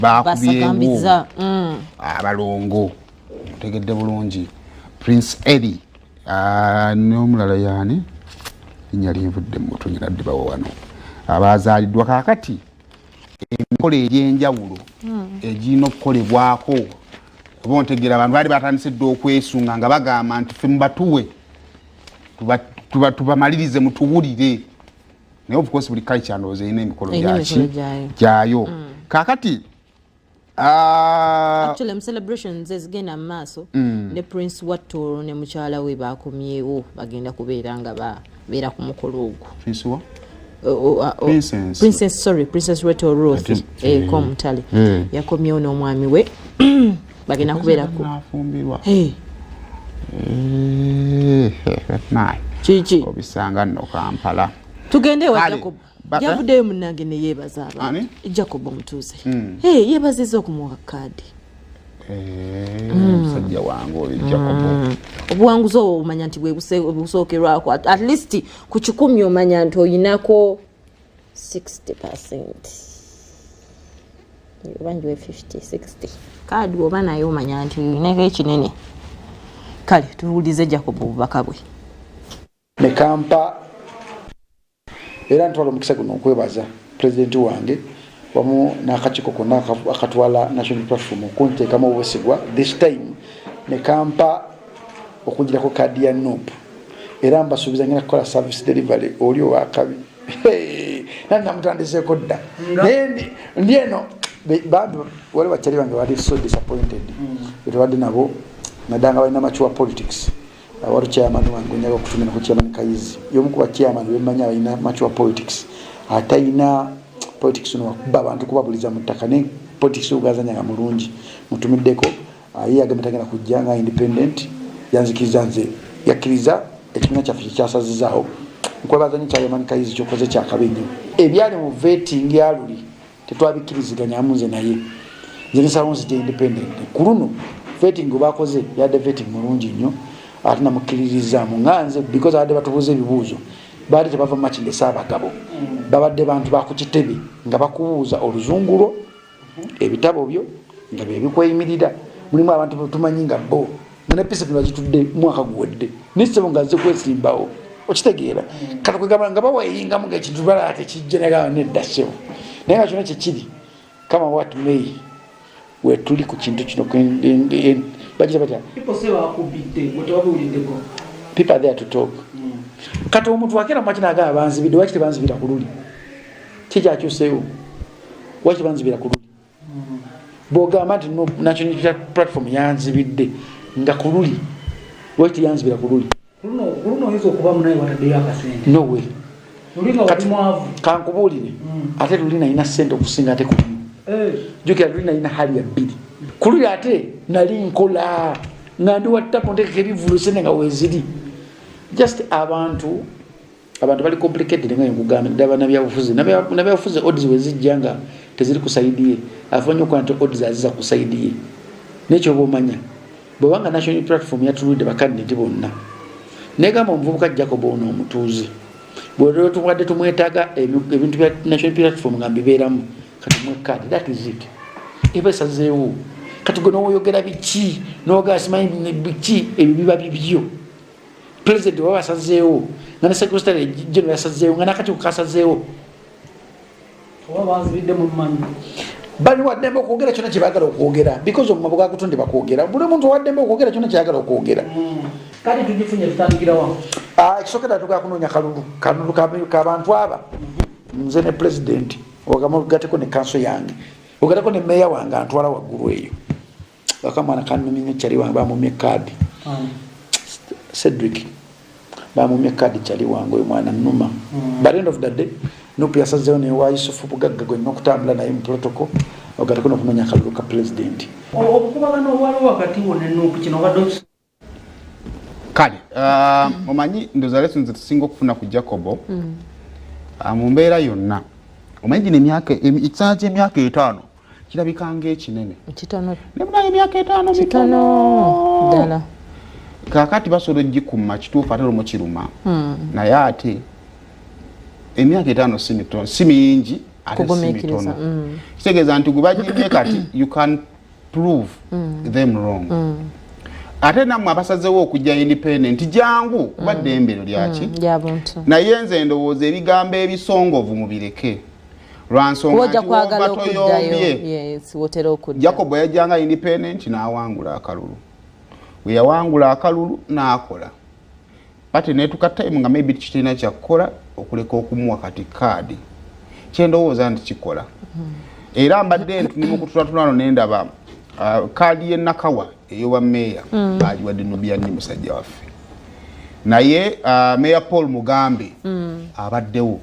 Bakubyewo Basagambiza. Abalongo, otegedde bulungi, Prince Eli n'omulala yaani, linnya linvudde mu mutwe, nyiraddibawo wano, abazaaliddwa. Kaakati emikolo egy'enjawulo egirina okukolebwako, oba ontegeera, abantu baali batandise dda okwesunga nga bagamba nti ffe mubatuwe tubamalirize mutuwulire. Naye of course buli culture ndowooza erina emikolo Erina gyaki emikolo gyayo. Gyayo. Kaakati Actually, mu celebrations ezigenda mu maaso, ne Prince Watoro ne mukyala we bakomyewo, bagenda kubeera nga babeera ku mukolo ogwo. Prince wa? Oh, Princess. Princess, sorry, Princess Rachel Ruth Komutale yakomyewo n'omwami we, bagenda kubeera ku Nafumbirwa. Hey, Naye kiki? Obisanga nno Kampala. Tugende ewa Kale, Jacob. Eh? Yavuddeyo munnange ne yeebaza abantu. Ani? Jacob omutuuze. Hey, yeebazizza okumuwa kaadi. Musajja wange oyo Jacobo. Obuwanguzi obwo omanya nti bwe busookerwako, at least ku 100 omanya nti oyinako 60%, oba njiwe 50 60 kaadi oba naye omanya nti oyinako ekinene. Kale tuwulize Jacob obubaka bwe. Ne kampa era ntwala omukisa guno okwebaza pulezidenti wange wamu n'akakiiko konna akatwala National Platform okunteekamu obwesigwa this time ne kampa okugirako kaadi ya NUP. Era mbasuubiza ngenda kukola service delivery oli owakabi nani namutandiseeko dda, naye ndi eno bambi wali bakyali bange bali so disappointed betubadde nabo, naddala nga balina mature politics. Wali chairman wange onyaga okutumira ku Chairman Kayizi, yomu kuba chairman bemmanyi abalina mature politics, atayina politics no wakuba abantu kubabuliza mu ttaka, ne politics ogazanya nga mulungi. Mutumiddeko, ye yagambye tagenda kujja nga independent, yanzikiriza nze, yakkiriza ekibiina kyaffe kyekyasazizaawo. Nkwebaza nnyo Chairman Kayizi, kyokoze kyakabi nnyo. Ebyali mu vetting ya luli tetwabikkiriziganyaamu nze naye, nze nesawo nzija independent. Ku luno vetting bakoze yadde vetting mulungi nnyo, ate namukkiririzaamu nga nze because abadde batubuuza ebibuuzo baali tebava mu Makindye Ssaabagabo, babadde bantu baku kitebe nga bakubuuza oluzungu lwo, ebitabo byo nga byebikweyimirira. Mulimu abantu betumanyi nga bo nga ne P7 bagitudde mwaka guwedde, nesebo nga nze kwesimbawo, okitegeera? Kati kwegamba nga baweyingamu nga ekintu balala tekijja, nagamba nedda ssebo. Naye nga kyona kyekiri, come what may, wetuli ku kintu kino bagira batya? People say bakubidde, gwe tewabiwuliddeko? People are there to talk. Kati omuntu akera maki nagamba banzibidde, waki tebanzibira ku luli? Kikyakyuseewo? Waki tebanzibira ku luli? Bwogamba nti no National Platform yanzibidde nga ku luli, waki teyanzibira ku luli? Ku luno oyinza okuba munaye wataddeyo akasente. No way. Luli nga Kati wali mwavu. Kankubuulire, ate luli nalina sente okusinga ate kuluno. Jukira luli nalina hali ya bbiri, ku luli ate nali nkola nga ndi wattapo ntekeka ebivulu, sente nga weeziri. Just abantu bali complicated nga nkugambye, ddala banabyabufuzi. Nabyabufuzi odds wezijja nga teziri ku side ye, afa nnyo okuba nti odds aziza ku side ye. Naye kyoba omanya, bwebanga National Platform yatuludde bakandidate bonna negamba omuvubuka Jacob ono omutuuze bwetubadde tumwetaaga, ebintu bya National Platform nga mbibeeramu, kati mwekaadi, that is it, eba esazeewo. Kati gwe nowoyogera biki, nogaa simanyi biki, ebyo biba bibyo. President waba asazeewo, nga ne secretary general yasazeewo, nga nakakiiko kasazeewo. Oba banzibidde mu mmanyi. Bali waddembe okwogera kyonna kyebagala okwogera because omumwa bwakutonde bakwogera. Buli muntu waddembe okwogera kyonna kyayagala okwogera. Kati tugifunye, tutandikirawa? Ah, ekisookera tugala kunoonya kalulu, kalulu kabantu aba nze ne president, ogateko ne kanso yange, ogateko ne meeya wange antwala waggulu eyo. Bakamwana kanumye nnyo, kyali wange bamumye kaadi. Cedric bamumye kaadi, kyali wange oyo mwana numa. But end of the day NUP yasazeewo newa Yusufu Bugagga gwe nina okutambula naye mu protocol, ogateko nokunoonya akalulu ka president. Obukubagano obwaliwo wakati wo ne NUP, kino obadde Kale omanyi ndoza lessons tusinga okufuna ku Jacobo mu mbeera yonna, omanyi gino emyaka ekisaana ky'emyaka 5 kirabika ngaekinene. Kitono. Ne munaye emyaka 5 Kitono mitono. ddala. Kaakati basobola ogikuuma, kituufu, ate olumu kiruma, naye ate emyaka 5 si mitono, si mingi. Ate si Kugumiikiriza, mitono. Kitegeeza nti gwe bagimye kati you can prove them wrong. Ate nammwe abasazewo okujja independent, jangu, kuba ddembe eryo lyaki? Lya buntu. Naye nze ndowooza ebigambo ebisongovu mubireke, lwansonga Wojja nti kwagala woba okuddayo. toyombye. Yes, wotera okudda. Jacob yajjanga independent n'awangula akalulu. Bwe yawangula akalulu n'akola party, netuka time nga maybe tikirina kyakukola okuleka okumuwa kati kaadi. Kyendowooza nti kikola, era mbadde ndi mukutulatulano nendaba kaadi ye Nakawa eyowa meeya bagiwadde Nubian Li, musajja waffe. Naye Meeya Paul Mugambe abaddewo.